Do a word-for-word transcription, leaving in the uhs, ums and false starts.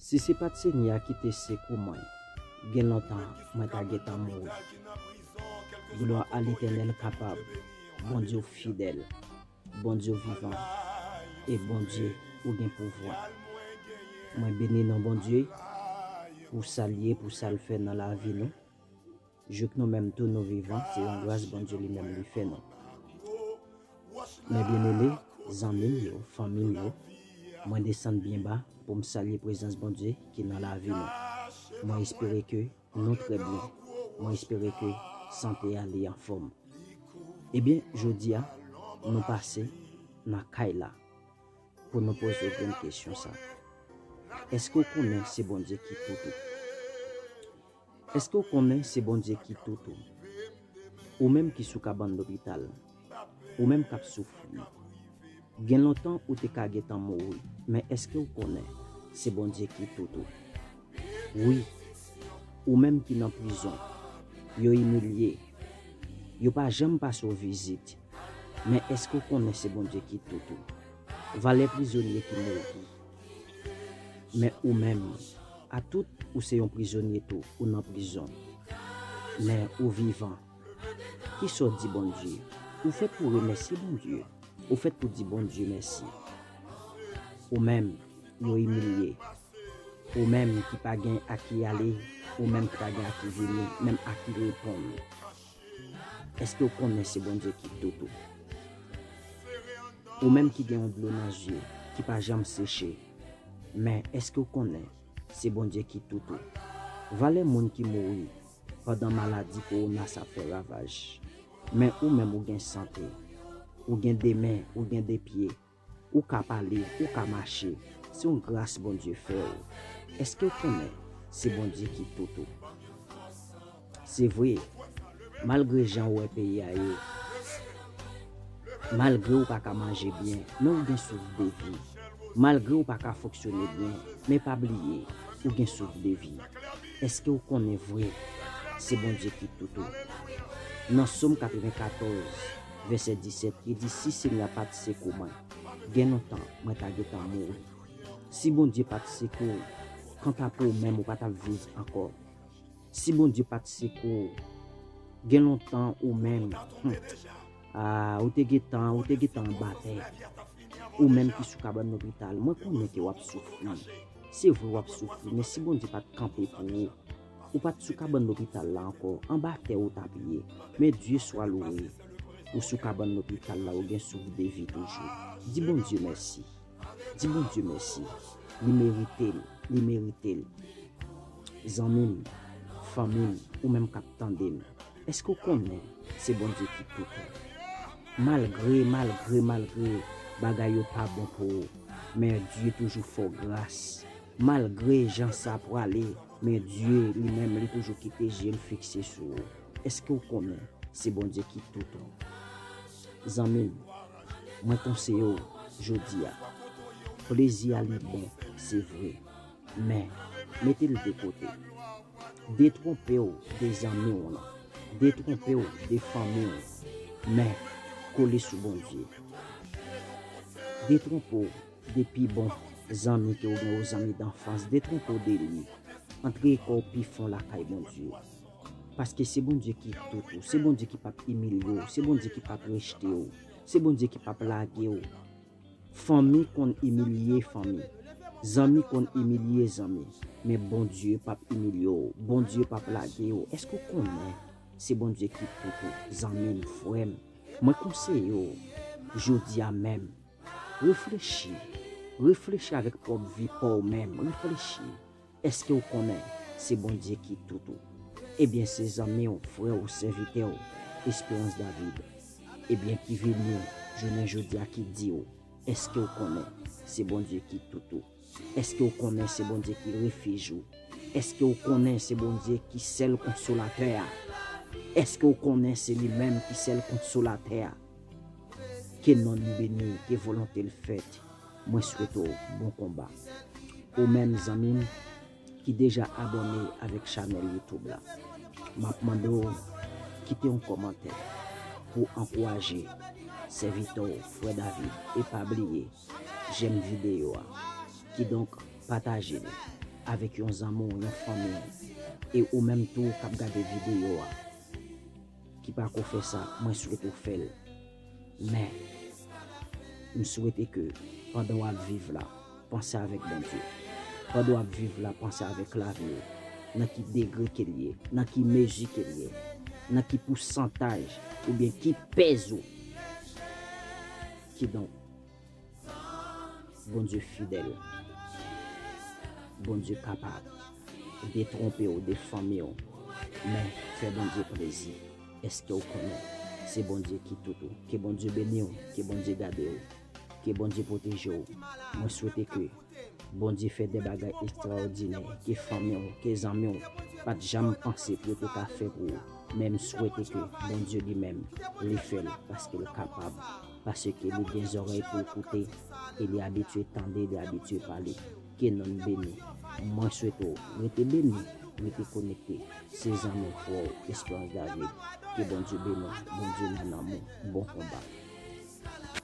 Si se pa t Senyè a ki te sekou mwen, gen lontan mwen ta gentan mouri. Glwa a Letènèl kapab, Bondye w fidèl, Bondye w vivan, e Bondye ou gen pouvwa. Mwen beni non Bondye pou sa l ye, pou sa l fè nan lavi nou. Jouk nou menm tou nou vivan, se yon gras Bondye li menm li fè nou. Mè byeneme, zanmi m yo, fanmi m yo, mwen desann byen ba pou m salye prezans Bondye ki nan lavi nou. Mwen espere ke nou trè byen. Mwen espere ke sante a li anfòm. Ebyen, jodi a, nou pase nan kay la pou nou poze w grenn kesyon sa. Èske w konnen se Bondye ki tout ou? Èske w konnen se Bondye ki tout ou? Ou menm ki sou kabann lopital, ou menm k ap soufri. Gen lontan ou te ka gentan mouri, men èske w konnen se Bondye ki tout ou? Wi, ou menm ki nan prizon, yo imilye, yo pa janm pase w vizit, men èske w konnen se Bondye ki tout ou? Valè prizonye ki mouri. Men ou menm, atout ou se yon prizonye tou, ou nan prizon. Men ou vivan. Kisa w di Bondye? Ou fèt pou remèsye Bondye. Ou fèt pou di Bondye mèsi. Ou menm, yo imilye. Ou menm ki pa gen a ki ale, ou menm ki pa gen a ki vini, menm a ki reponn. Èske w konnen se Bondye ki tout ou? Ou menm ki gen yon dlo nan zye ki pa janm seche, men èske w konnen se Bondye ki tout ou? Valè moun ki mouri pandan maladi kowona sa ap fè ravaj, men ou menm ou gen sante, ou gen de men, ou gen de pye, ou ka pale, ou ka mache, se yon gras Bondye fè w. Èske w konnen se Bondye ki tout ou? Se vre, malgre jan w wè peyi a ye, malgre w pa ka manje byen, men w gen souf de vi. Malgre w pa ka fonksyone byen, men pa bliye, ou gen souf de vi. Èske w konnen vre se Bondye ki tout ou? Nan Sòm katrevenkatòz, vèsè disèt, li di, "Si Senyè a pa t sekou mwen, gen lontan mwen ta gentan mouri. Si Bondye pa t sekou w, kanta pou ou menm, ou pa t ap viv ankò. Si Bondye pa t sekou w, gen lontan ou menm, hmm, a, ou te gentan, ou te gentan anba tè. Ou menm ki sou kabann lopital, mwen konnen ke w ap soufri. Se vre w ap soufri, men si Bondye pa t kanpe pou ou, ou pa t sou kabann lopital la ankò, anba tè ou t ap ye. Men Dye swa louwe, ou sou kabann lopital la, ou gen souf de vi toujou. Di Bondye mèsi. Di Bondye mèsi. Li merite l. Li merite l." Zanmi m, fanmi m, ou menm k ap tande m, èske w konnen se Bondye ki tout ou? Malgre, malgre, malgre bagay yo pa bon pou ou, men Dye toujou fè w gras. Malgre jan sa prale, men Dye li menm li toujou kite je l fikse sou ou. Èske w konnen se Bondye ki tout ou? Zanmi m, mwen konseye w jodi a. Plezi a li bon, se vre. Men, mete l de kote. Detwonpe w de zanmi w lan. Detwonpe w de fanmi w. Men, kole sou Bondye. Detwonpe w de pi bon zanmi ke w gen, yon zanmi danfans. Detwonpe w de li. Antre kò w pi fon lakay Bondye. Paske se Bondye ki tout ou. Se Bondye ki p ap imilye w. Se Bondye ki p ap rejte w. Se Bondye ki p ap lage w. Fanmi konn imilye fanmi. Zanmi konn imilye zanmi. Men Bondye p ap imilye w. Bondye p ap lage w. Èske w konnen se Bondye ki tout ou? Zanmi m, frè m, mwen konseye w jodi a menm. Reflechi. Reflechi avèk pwòp vi pa w menm. Reflechi. Èske w konnen se Bondye ki tout ou? Ebyen, se zanmi w, frè w, sèvitè w, Esperans David, ebyen, ki vini jounen jodi a, ki di w, èske w konnen se Bondye ki tout ou? Èske w konnen se Bondye ki refij ou? Èske w konnen se Bondye ki sèl konsolatè a? Èske w konnen se li menm ki sèl konsolatè a? Ke non li beni, ke volonte l fèt. Mwen swete w bon konba. Ou menm zanmi m ki deja abòne avèk chanèl YouTube la, m ap mande w kite yon kòmantè pou ankouraje sèvitè w, frè David, e pa bliye jèm videyo a. Kidonk, pataje li. avèk yon zanmi w, yon fanmi w, e ou menm tou k ap gade videyo a, ki pako fè sa, mwen swete w fè l. Men, m swete ke pandan w ap viv la, panse avèk Bondye. Pandan w ap viv la, panse avèk lavi w. Nan ki degre ke l ye, nan ki mezi ke l ye, nan ki pousantaj oubyen ki pèz ou. Kidonk, Bondye fidèl. Bondye kapab detwonpe w de fanmi w, men fè Bondye plezi. Èske w konnen se Bondye ki tout ou? Ke Bondye beni w, ke Bondye gade w, ke Bondye pwoteje w. Mwen swete ke Bondye fè de bagay ekstraòdinè ke fanmi w, ke zanmi w pa t janm panse pou yo te ka fè pou ou. Men m swete ke Bondye li menm, li fè l paske l kapab, paske li gen zòrèy pou l koute e li abitye tande, li abitye pale. Ke non l beni. Mwen swete w rete beni, rete konekte. Se zanmi w, frè w, Esperance David. Ke Bondye beni w, Bondye nan nanm ou. Bon konba.